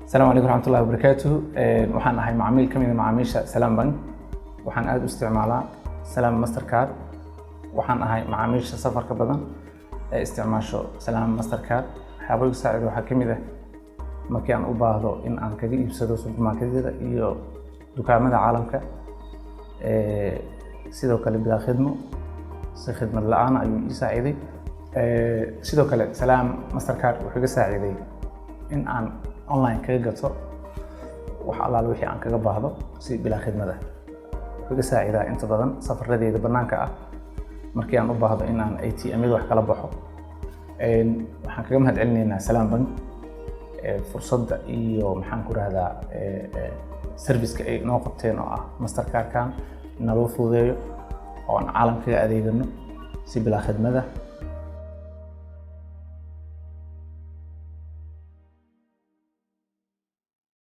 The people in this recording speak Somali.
Asalaamu calaykum raxmatullahi wabarakaatuh. Waxaan ahay macaamiil ka mid a macaamiisha Salaam Bank. Waxaan aada u isticmaalaa Salaam Mastercard. Waxaan ahay macaamiisha safarka badan ee isticmaasho Salaam Mastercard. Waxyaaba igu saacida waxaa ka mid ah markii aan u baahdo in aan kaga iibsado supermarketyada iyo dukaamada caalamka. Sidoo kale bilaa khidmo, si khidmad la-aan ayuu ii saaciday. Sidoo kale Salaam Mastercard wuxuu iga saaciday in aan online kaga gato wax allaale wixii aan kaga baahdo si bilaa khidmada. Wuxuu iga saacidaa inta badan safaradeyda banaanka ah markii aan u baahdo in aan ATM-yada wax kala baxo. Waxaan kaga mahad celinaynaa Salaam Bank fursadda iyo, maxaan ku rahdaa, serviceka ay noo qabteen oo ah Mastercardkan naloo fududeeyo oo aan caalam kaga adeegano si bilaa khidmada.